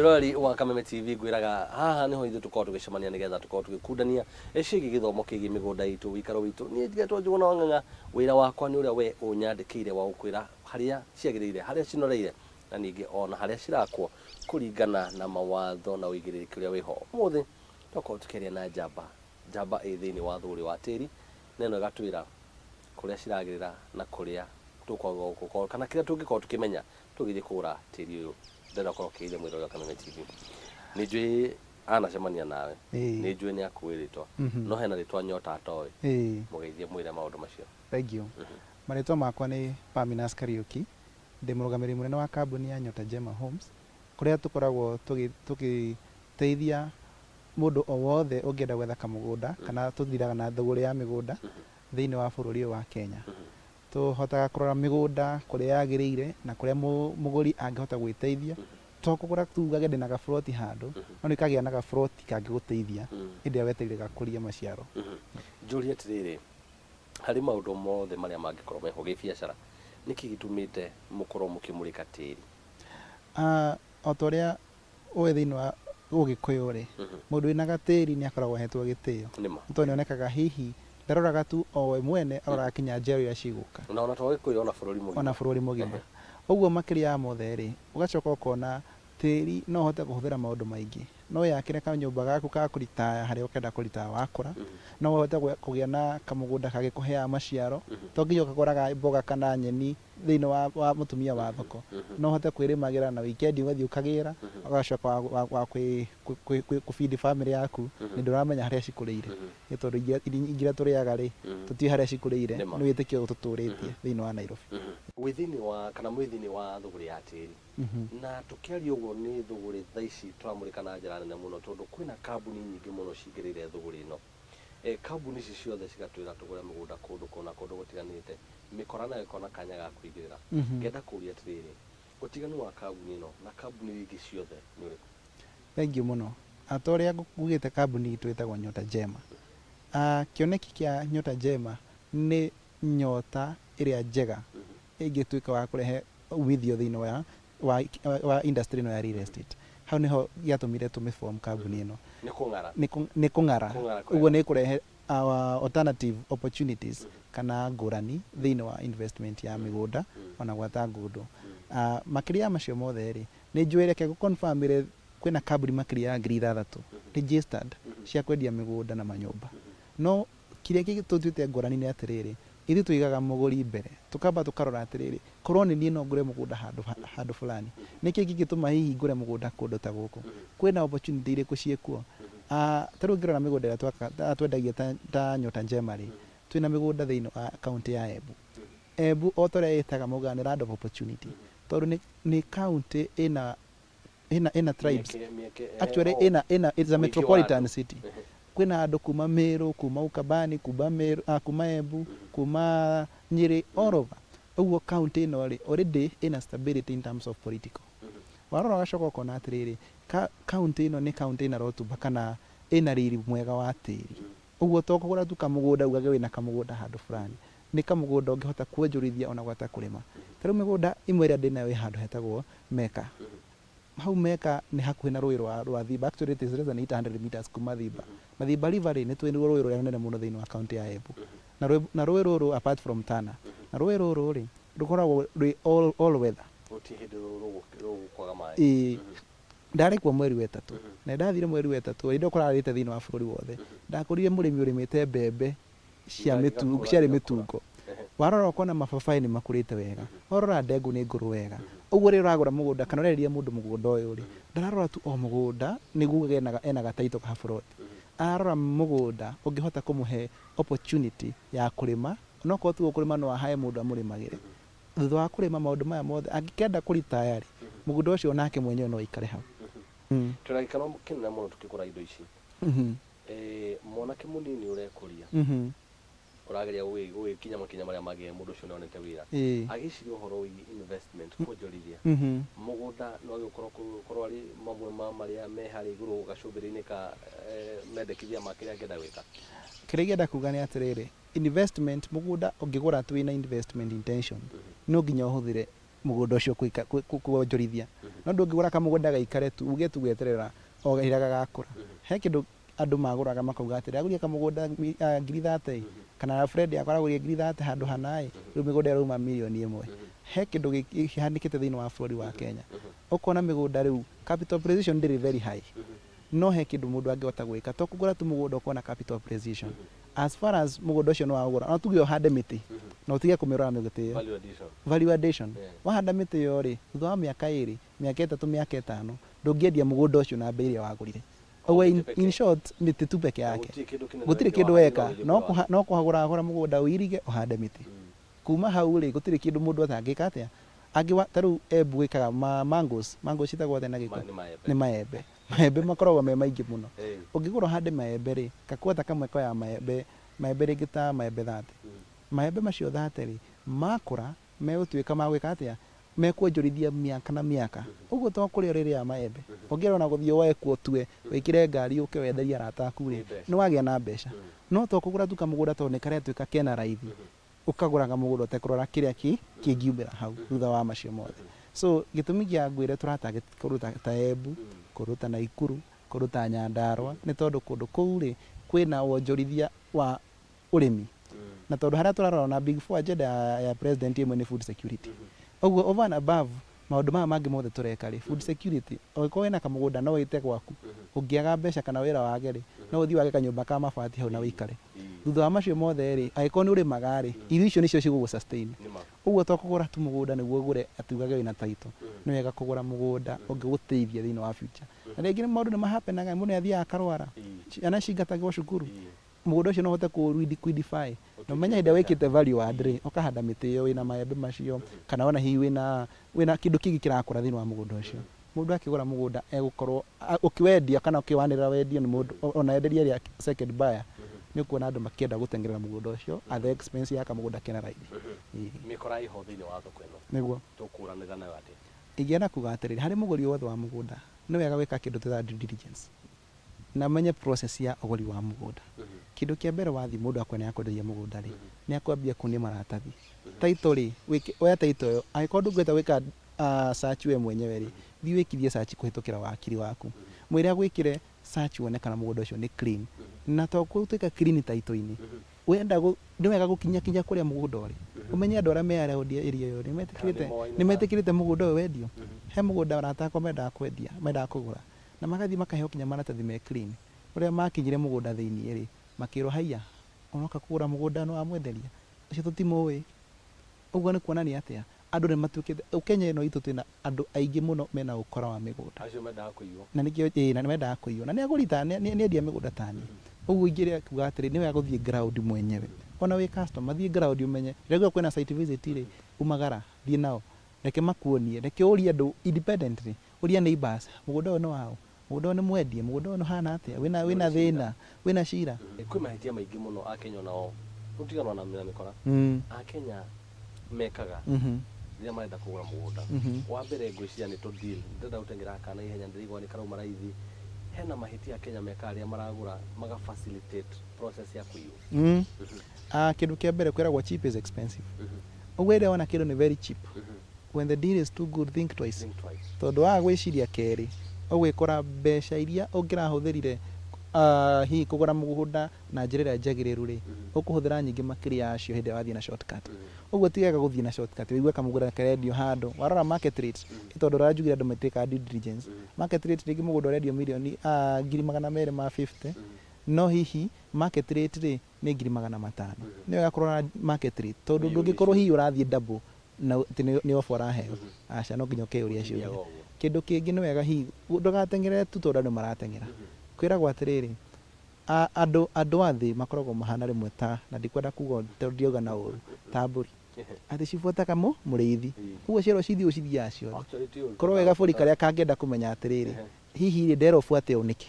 Mwĩroreri wa Kameme TV, ngwĩraga haha nĩho ithuĩ tũkoragwo tũgĩcemania nĩgetha tũkorwo tũgĩkundania ciĩgiĩ gĩthomo kĩgiĩ mĩgũnda itũ, ũikaro witũ. Niĩ njetwo Njũgũna wa Ng'ang'a, wĩra wakwa nĩ ũrĩa we ũnyandĩkĩire wa gũkwĩra harĩa ciagĩrĩire, harĩa cinoreire na ningĩ ona harĩa cirakwo kũringana na mawatho na ũigĩrĩrĩki ũrĩa wĩho. Ũmũthĩ twakorwo tũkĩaria na njamba, njamba ĩ thĩinĩ wa thũgũrĩ wa tĩri, na ĩno ĩgatwĩra kũrĩa ciragĩrĩra na kũrĩa tũkwagĩrĩirwo gũkorwo kana kĩrĩa tũngĩkorwo tũkĩmenya tũgĩthiĩ kũgũra tĩri ũyũ. Ndĩrenda ũkorwo ũkĩgeithia mwĩroreri wa Kameme TV. Nĩ njũĩ anacemania nawe, nĩ njũĩ nĩ akũĩ rĩtwa, no hena rĩtwa Nyota atoĩ. Mũgeithie mwĩre maũndũ macio. Thengiũ. Marĩtwa makwa nĩ Parmenas Kariũki, ndĩ mũrũgamĩrĩri mũnene wa kambuni ya Nyota Njema Homes, kũrĩa tũkoragwo tũgĩteithia mũndũ o wothe ũngĩenda gwetha kamũgũnda kana tũthiraga na thũgũrĩ ya mĩgũnda thĩinĩ wa bũrũri ũyũ wa Kenya. Tũhotaga kũrora mĩgũnda kũrĩa yagĩrĩire na kũrĩa mũgũri angĩhota gwĩteithia. To kũgũra tu ugage ndĩna gaburoti handũ, no nĩ ũkagĩa na gaburoti kangĩgũteithia hĩndĩ ĩrĩa wetereire gakũrie maciaro. Njũrie atĩrĩrĩ, harĩ maũndũ mothe marĩa mangĩkorwo meho gĩbiacara, nĩkĩ gĩtũmĩte mũkorwo mũkĩmũrĩka tĩri? O ta ũrĩa ũĩ thĩinĩ wa ũgĩkũyũ rĩ, mũndũ wĩna gatĩri nĩ akoragwo ahetwo gĩtĩo. Nĩma. Nĩ tondũ nĩ onekaga hihi ndaroraga tu o we mwene, aroraga kinya njiaro iria cigũka. Na ona to gĩkũyũ, ona bũrũri mũgima. Ona bũrũri mũgima. Ũguo makĩria ya mothe rĩ, ũgacoka ũkona tĩri no ũhote kũhũthĩra maũndũ maingĩ. No wĩyakĩre kanyũmba gaku ga kũritaya harĩa ũkenda kũritaya wakũra. No ũhote kũgĩa na kamũgũnda kangĩkũheaga maciaro. To nginya ũkagũraga mboga kana nyeni thĩinĩ wa mũtumia wa thoko. No ũhote kwĩrĩmagĩra na wikendi ũgathiĩ ũkagĩra, ũgacoka wa kũ feed bamĩrĩ yaku na ndũramenya harĩa cikũrĩire. Nĩ tondũ ingĩ iria tũrĩaga rĩ, tũtiũĩ harĩa cikũrĩire, nĩ wĩtĩkio tũtũrĩtie thĩinĩ wa Nairobi. Wĩ thĩinĩ wa, kana mwĩ thĩinĩ wa thũgũrĩ ya tĩri, na tũkĩaria ũguo nĩ thũgũrĩ thaa ici tũramũrĩka na njĩra nene mũno tondũ kwĩna kambuni nyingĩ mũno cingĩrĩire thũgũrĩ ĩno. Kambuni ici ciothe cigatwĩra tũgũre mĩgũnda kũndũ kũna kũndũ gũtiganĩte, mĩkora nayo ĩkona kanya ga kũingĩrĩra. Ngenda kũria atĩrĩrĩ, ũtiganu wa kambuni ĩno na kambuni iria ingĩ ciothe nĩ ũrĩkũ? Thengiũ mũno. Ta ũrĩa ngugĩte kambuni itũ ĩtagwo Nyota Njema. Kĩoneki kĩa Nyota Njema nĩ nyota ĩrĩa njega ĩngĩtuĩka wa kũrehe umithio thĩinĩ wa industry ĩno ya real estate. Hau nĩho gĩatũmire tũmĩ form kambuni ĩno. Nĩ kũng'ara. Nĩ kũng'ara. Kũng'ara kwega. Ũguo nĩ ĩkũrehe alternative opportunities kana ngũrani thĩinĩ wa investment ya mĩgũnda ona gwata ngũndũ. Makĩria ya macio mothe rĩ, nĩ njũĩ reke ngũ confirm ĩre kwĩna kambuni makĩria ya 6000 registered cia kwendia mĩgũnda na manyũmba. No kĩrĩa gĩtũtuĩte ngũrani nĩ atĩrĩrĩ, ithuĩ tũigaga mũgũri mbere, tũkamba tũkarora atĩrĩrĩ, korwo nĩ niĩ no ngũre mũgũnda handũ handũ fulani, nĩkĩ kĩngĩtũma hihi ngũre mũgũnda kũndũ ta gũkũ? Kwĩna opportunity irĩkũ ciĩkuo? Ta rĩu ũngĩrora mĩgũnda ĩrĩa twaka twendagia ta Nyota Njema rĩ, twĩna mĩgũnda thĩinĩ wa kaũntĩ ya Embu. Embu o ta ũrĩa ĩtaga maugaga nĩ land of opportunity, tondũ nĩ kaũntĩ ĩna tribes. Actually ĩna it's a metropolitan city. Kwĩna andũ kuma Meru, kuma Ukambani, kuma Meru, kuma Embu, kuma Nyĩrĩ, all over. Ũguo kaũntĩ ĩno rĩ, already ĩna stability in terms of political. Warora ũgacoka ũkona atĩrĩrĩ, kaũntĩ ĩno nĩ kaũntĩ ĩna rotuba kana ĩna riri mwega wa tĩri. Ũguo to kũgũra tu kamũgũnda ugage wĩna kamũgũnda handũ fulani. Nĩ kamũgũnda ũngĩhota kuonjorithia ona gwata kũrĩma. Ta rĩu mĩgũnda ĩmwe ĩrĩa ndĩnayo ĩ handũ hetagwo Meka. Hau Meka nĩ hakuhĩ na rũĩ rwa Thimba. Actually it is less than 800 meters kuma Thimba. Na Thimba River rĩ, nĩ tũĩ nĩruo rũĩ rũrĩa rũnene mũno thĩinĩ wa kaũntĩ ya Embu. Na rũĩ rũrũ apart from Tana, na rũĩ rũrũ rĩ, rũkoragwo rwĩ all weather. Gũtirĩ hĩndĩ rũgũkwaga maĩ. Ĩĩ. Ndarĩ kuo mweri wa ĩtatũ. Na ndathire mweri wa ĩtatũ, hĩndĩ ĩyo kũrarĩte thĩinĩ wa bũrũri wothe. Ndakorire mũrĩmi ũrĩmĩte mbembe cia mĩtungo, ciarĩ mĩtungo. Warora ũkona mababaĩ nĩ makũrĩte wega. Warora ndengũ nĩ ngũrũ wega. Ũguo rĩrĩa ũragũra mũgũnda kana ũrenderia mũndũ mũgũnda ũyũ rĩ, ndararora tu o mũgũnda nĩguo uge ena ga title ka plot. Ararora mũgũnda ũngĩhota kũmũhe opportunity ya kũrĩma, onokorwo ti kũrĩma no ahae mũndũ amũrĩmagĩre. Thutha wa kũrĩma maũndũ maya mothe, angĩkenda kũ retire rĩ, mũgũnda ũcio onake mwenyewe no aikare hau. Twĩna gĩkeno kĩnene mũno tũkĩgũra indo ici. Mwanake mũnini ũrekũria, ũrageria gũgĩkinya makinya marĩa magĩrĩire, mũndũ ũcio nĩonete wĩra, agĩciria ũhoro wĩgiĩ investment, kuonjorithia mũgũnda, no agĩkorwo gũkorwo arĩ mamwe ma marĩa me harĩa igũrũ gacũmbĩrĩ-inĩ ka mendekithia ma kĩrĩa angĩenda gwĩka. Kĩrĩa ingĩenda kuga nĩ atĩrĩrĩ, investment, mũgũnda ũngĩgũra tu wĩna investment intention, no nginya ũhũthĩre Mũgũnda ũcio kuonjorithia. No ndũngĩgũra kamũgũnda gaikare tu uge tu gweterera o rĩrĩa gagakũra. He kĩndũ andũ magũraga makauga atĩrĩ, agũrire kamũgũnda ngiri 30 ĩ, kana friend yakwa aragũrire ngiri 30 handũ hana ĩ, rĩu mĩgũnda ĩrauma mirioni 1. He kĩndũ kĩhanĩkĩte thĩinĩ wa bũrũri wa Kenya. Ũkona mĩgũnda rĩu capital appreciation ndĩrĩ very high. No he kĩndũ mũndũ angĩhota gwĩka, to kũgũra tu mũgũnda ũkona capital appreciation. As far as mũgũnda ũcio nĩ waũgũra, no tuge ũhande mĩtĩ na ũtige kũmĩrora mĩtĩ ĩyo. Value addition. Value addition. Wahanda mĩtĩ ĩyo rĩ, thutha wa mĩaka 2, mĩaka 3, mĩaka 5, ndũngĩendia mũgũnda ũcio na mbei ĩrĩa wagũrire. O Ũguo mĩtĩ in, pekee. in short, mĩtĩ tu peke Na yake. gũtirĩ kĩndũ kĩnene Gũtirĩ wekire kĩndũ wahandire weka, no gũthiĩ no kũrora. no kũhagũra wagũra mũgũnda ũirige ũhande mĩtĩ. Kuma hau rĩ, gũtirĩ kĩndũ mũndũ atangĩka atĩa. Angĩ ta rĩu Embu ĩkaga ma mangoes, mangoes ciĩtagwo atĩa na Gĩkũyũ? Nĩ maembe. Nĩ maembe. Maembe makoragwo me maingĩ mũno. Ũngĩgũra ũhande maembe rĩ, kakwata kamwe koyaga maembe, maembe rĩngĩ ta maembe 30. Maembe macio 30 rĩ, makũra megũtuĩka ma gwĩka atĩa? Mekuonjorithia mĩaka na mĩaka. Ũguo to kũrĩa ũrĩrĩaga maembe. Ũngĩenda ona gũthiĩ woe kuo ũtue, wĩkĩre ngari ũke wenderie arata aku rĩ, nĩ wagĩa na mbeca. No to kũgũra tu kamũgũnda tondũ nĩ karetuĩka kena raithi, ũkagũra kamũgũnda ũtekũrora kĩrĩa kĩngiumĩra hau thutha wa macio mothe. So gĩtũmi kĩa ngwĩre tũra target kũndũ ta Embu, kũndũ ta Naikuru, kũndũ ta Nyandarua, nĩ tondũ kũndũ kũu rĩ, kwĩna wonjorithia wa ũrĩmi. Na tondũ harĩa tũrarora na big four agenda ya president ĩmwe nĩ food security. Ũguo over and above maũndũ maya mangĩ mothe tũreka rĩ, food security, ũngĩkorwo wĩna kamũgũnda no wĩte gwaku, ũngĩaga mbeca kana wĩra wage rĩ, no ũthiĩ wake kanyũmba ka mabati hau na ũikare. Thutha wa macio mothe rĩ, angĩkorwo nĩ ũrĩmaga rĩ, irio icio nĩcio cigũgũ sustain. Ũguo to kũgũra tu mũgũnda nĩguo ũgũre atĩ ugage wĩna title. Nĩ wega kũgũra mũgũnda ũngĩgũteithia thĩinĩ wa future. Na rĩngĩ maũndũ nĩ mahapenaga, mũndũ nĩ athiaga akarwara, ciana cingatagwo cukuru, mũgũnda ũcio no ũhote kũ liquidify. Na ũmenye hĩndĩ ĩrĩa wĩkĩte value add rĩ, ũkahanda mĩtĩ ĩyo wĩna maembe macio, kana ona hihi wĩna kĩndũ kĩngĩ kĩrakũra thĩinĩ wa mũgũnda ũcio. Mũndũ akĩgũra mũgũnda egũkorwo ũkĩwendia kana ũkĩwanĩrĩra wendio nĩ mũndũ ona enderia arĩa second buyer, nĩ ũkuona andũ makĩenda gũteng'erera mũgũnda ũcio at the expense ya kamũgũnda kena raithi. Mĩkora ĩho thĩinĩ wa thoko ĩno. Nĩguo. Tũkũranĩra nayo atĩa? Ingĩenda kuga atĩrĩrĩ, harĩ mũgũri wothe wa mũgũnda, nĩ wega gwĩka kĩndũ twĩtaga due diligence. Na ũmenye process ya ũgũri wa mũgũnda. Kĩndũ kĩa mbere wathiĩ mũndũ akwĩra nĩ akwenderia mũgũnda rĩ, nĩ akwambia kuonia maratathi. Title rĩ, oya title ĩyo, angĩkorwo ndũngĩhota gwĩka search we mwenyewe rĩ, thiĩ wĩkithie search kũhĩtũkĩra wakiri waku. Mwĩre agwĩkĩre search wone kana mũgũnda ũcio nĩ clean. Na to gũtuĩka clean title-inĩ, wenda nĩ wega gũkinya kinya kũrĩa mũgũnda ũrĩ. Ũmenye andũ arĩa me around area ĩyo nĩ metĩkĩrĩte mũgũnda ũyũ wendio. He mũgũnda arata akwa mendaga kwendia, mendaga kũgũra. Na magathiĩ makaheo kinya maratathi me clean. Ũrĩa makinyire mũgũnda thĩiniĩ rĩ, makĩrwo haiya, ũroka kũgũra mũgũnda nĩ wamwenderia? Ũcio tũtimũĩ. Ũguo nĩ kuonania atĩa? Andũ nĩ matuĩkĩte, Kenya ĩno itũ twĩna andũ aingĩ mũno mena ũkora wa mĩgũnda. Acio mendaga kũiywo. Na nĩkĩo, ĩĩ, na nĩ mendaga kũiywo. Na nĩ agũri ta, nĩ endia mĩgũnda ta niĩ. Ũguo ingĩrĩa kuga atĩrĩ, nĩ wega gũthiĩ ground mwenyewe. Ona wĩ customer, thiĩ ground ũmenye. Rĩrĩa kwĩna site visit rĩ, umagara, thiĩ nao. Reke makuonie, reke ũrie andũ independently. Ũria neighbors, mũgũnda ũyũ nĩ waũ? Mũgũnda ũyũ nĩ mwendie? Mũgũnda ũyũ ũhana atĩa? Wĩna thĩna? Wĩna cira? Kwĩ mahĩtia maingĩ mũno Akenya onao, rĩu tigana na mĩkora, Akenya mekaga rĩrĩa marenda kũgũra mũgũnda. Wa mbere ngwĩciria nĩ tũ deal, ndĩrenda gũteng'era kana ihenya ndĩraigua nĩ karauma raithi. Hena mahĩtia Akenya mekaga rĩrĩa maragũra maga facilitate process ya kũiywo. Kĩndũ kĩa mbere kwĩragwo cheap is expensive. Ũguo rĩrĩa wona kĩndũ nĩ very cheap, when the deal is too good, think twice. Think twice. Tondũ waga gwĩciria kerĩ, ũgwĩkora mbeca iria ũngĩrahũthĩrire hihi kũgũra mũgũnda na njĩra ĩrĩa njagĩrĩru rĩ, ũkũhũthĩra nyingĩ makĩria yacio hĩndĩ ĩrĩa wathiĩ na shortcut. Ũguo ti wega gũthiĩ na shortcut, ũigue kamũgũnda karendio handũ, warora market rate, nĩ tondũ ũranjugire andũ matĩkaga due diligence. Market rate rĩngĩ mũgũnda ũrendio mirioni 250,000, no hihi market rate rĩ, nĩ 500,000. Nĩ wega kũrora market rate, tondũ ndũngĩkorwo hihi ũrathiĩ double na atĩ nĩ offer ũraheo. Aca, no nginya ũkeyũria ciũria. Kĩndũ kĩngĩ nĩ wega hihi ndũgateng'ere tu tondũ andũ marateng'era. Kwĩragwo atĩrĩrĩ, andũ a thĩ makoragwo mahana rĩmwe ta, na ndikwenda kuga tondũ ndirauga na ũru, ta mbũri. Atĩ cibuataga mũrĩithi. Ũguo cierwo cithiĩ ũcithiaga ciothe. Korwo wĩ gabũri karĩa kangĩenda kũmenya atĩrĩrĩ, hihi rĩ nderwo buate ũũ nĩkĩ?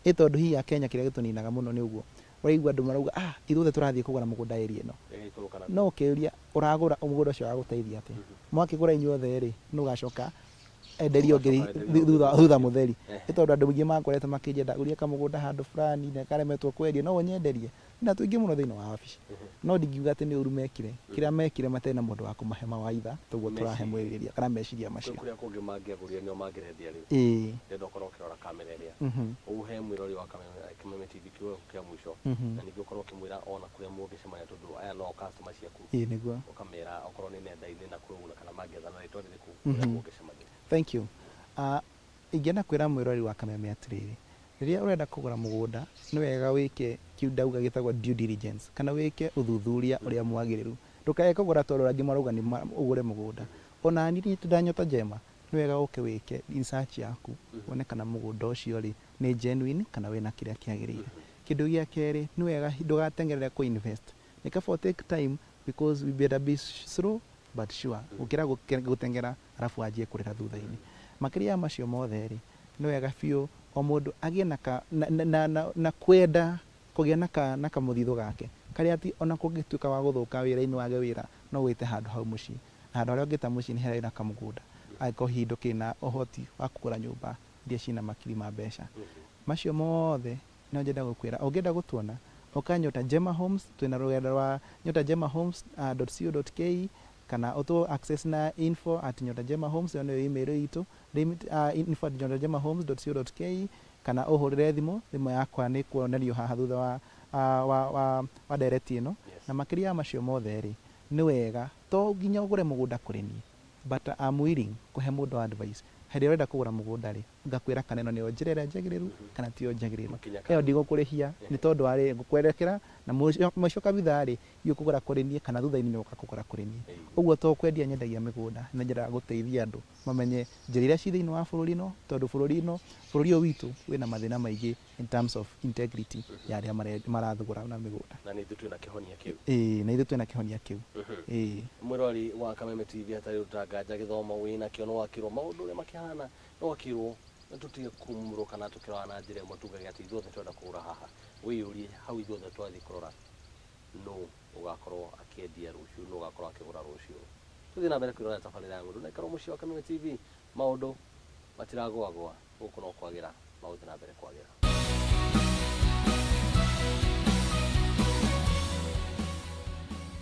Ĩ tondũ hihi Akenya kĩrĩa gĩtũninaga mũno nĩ ũguo. Ũraigua andũ marauga, ah, ithuothe tũrathiĩ kũgũra mũgũnda area ĩno. No ũkĩũria ũragũra mũgũnda ũcio wagũteithia atĩa? Mwakĩgũra inyuothe rĩ, nũ ũgacoka enderio ũngĩ Ũgacoka wenderio thutha ũngĩ. Thutha mũtheri. Ehe. Nĩ tondũ andũ aingĩ makoretwo makĩnjenda ngũrie kamũgũnda handũ fulani na karemetwo kwendio, no ũnyenderie na tũingĩ mũno thĩinĩ wa wabici. No ndingiuga atĩ nĩ ũru mekire, kĩrĩa mekire matarĩ na mũndũ wa kũmahe mawaitha toguo tũrahe Meciria. Mwĩrĩria kana meciria Kwĩ macio. Kũrĩa kũngĩ mangĩagũrire nĩo mangĩrendia rĩu. Ndĩrenda ũkorwo ũkĩrora kamera ĩrĩa. Ũhe mwĩrori wa Kameme TV kiugo gĩaku kĩa mũico. Na ningĩ ũkorwo ũkĩmwĩra ona kũrĩa mũngĩcemania tondũ aya no customer ciaku. Ĩĩ nĩguo. Ũkamera okorwo nĩ nenda-inĩ na kũu kana mangĩetha na rĩtwa rĩrĩkũ kũrĩa mũngĩcemania. Thank you. Ingĩenda kwĩra mwĩrori wa Kameme atĩrĩrĩ, rĩrĩa ũrenda kũgũra mũgũnda nĩ wega wĩke kĩu ndauga gĩtagwo due diligence, kana wĩke ũthuthuria ũrĩa mwagĩrĩru. Ndũkae kũgũra tondũ angĩ marauga nĩ ũgũre mũgũnda. Ona niĩ ndĩ Nyota Njema, nĩ wega ũke wĩke research yaku wone kana mũgũnda ũcio rĩ nĩ genuine kana wĩna kĩrĩa kĩagĩrĩire. Kĩndũ gĩa kerĩ, nĩ wega ndũgateng'erere kũ invest. Nĩ kaba ũ take time because we better be slow but sure gũkĩra gũteng'era arabu wanjie kũrĩra thutha-inĩ. Makĩria ya macio mothe rĩ, nĩ wega biũ o mũndũ agĩe na ka, na, na, na, na, na kwenda kũgĩa na ka, na kamũthithũ gake karĩa atĩ ona kũngĩtuĩka wa gũthũka wĩra-inĩ wage wĩra no wĩte handũ hau mũciĩ. Na handũ harĩa ũngĩta mũciĩ nĩ harĩa wĩna kamũgũnda angĩkorwo hihi ndũkĩrĩ na ũhoti wa kũgũra nyũmba iria ciĩna makiri ma mbeca. Macio mothe no nyende gũkwĩra ũngĩenda gũtuona ũka Nyota Njema Homes, twĩna rũrenda rwa nyotanjemahomes.co.ke kana ũtũ access na info@nyotanjemahomes, ĩyo nĩyo email itũ, info@nyotanjemahomes.co.ke kana ũhũrĩre thimũ, thimũ yakwa nĩ kuonerio haha thutha wa wa wa wa ndereti ĩno. Na makĩria ya macio mothe rĩ, nĩ wega to nginya ũgũre mũgũnda kũrĩ niĩ, but I'm willing kũhe mũndũ advice hĩndĩ ĩrĩa ũrenda kũgũra mũgũnda rĩ, ngakwĩra kana ĩno nĩyo njĩra ĩrĩa njagĩrĩru kana tiyo njagĩrĩru. Makinya Ĩyo ndigũkũrĩhia nĩ tondũ wa rĩrĩ, ngũkwerekera na mũico mũico kabitha rĩ, ũkũgũra kũrĩ niĩ kana thutha-inĩ nĩ ũgoka kũgũra kũrĩ niĩ. Ũguo to kwendia nyendagia mĩgũnda, nĩ nyendaga gũteithia andũ mamenye njĩra iria ciĩ thĩinĩ wa bũrũri ĩno, tondũ bũrũri ĩno, bũrũri ũyũ witũ wĩna mathĩna maingĩ in terms of integrity ya arĩa marathũgũra na mĩgũnda. Na nĩ ithuĩ twĩna kĩhonia kĩu. Ĩĩ, na ithuĩ twĩna kĩhonia kĩu. Ĩĩ. Mwĩrori wa Kameme TV, hatarĩ ũndũ nganja gĩthomo wĩnakĩo nĩ wakĩrwo maũndũ ũrĩa makĩhana, nĩ wakĩrwo tũtige kumũrũkana tũkĩrora na njĩra ĩmwe tugage atĩ ithuothe twenda kũgũra haha. Wĩyũrie hau ithuothe twathiĩ kũrora nũ ũgakorwo akĩendia rũciũ, nũ ũgakorwo akĩgũra rũciũ. Tũthiĩ na mbere kwĩrorera tabarĩra ya Ng'ũndũ na ikarwo mũciĩ wa Kameme TV, maũndũ matiragũagũa, gũkũ no kwagĩra magũthiĩ na mbere kwagĩra.